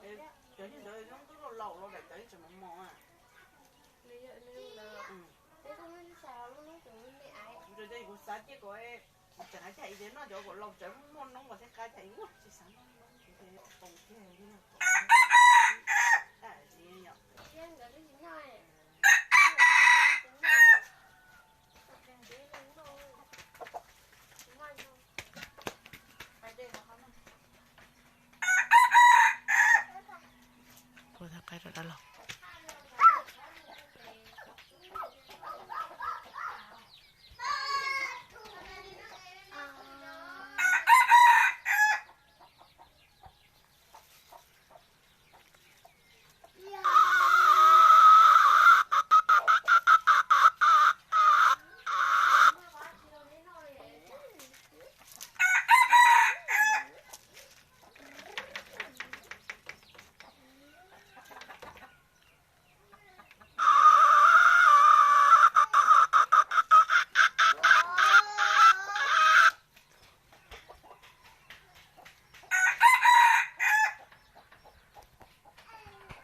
Cov niag ntawd zoo nkauj laus laus lawm cov yeej tseem mos mos. Kuv xav tias kuv tseem hais tias noj cov kaum laus tsawv muaj noob los thiab qab cas ua tsis xav noj noob ces poob kiag li.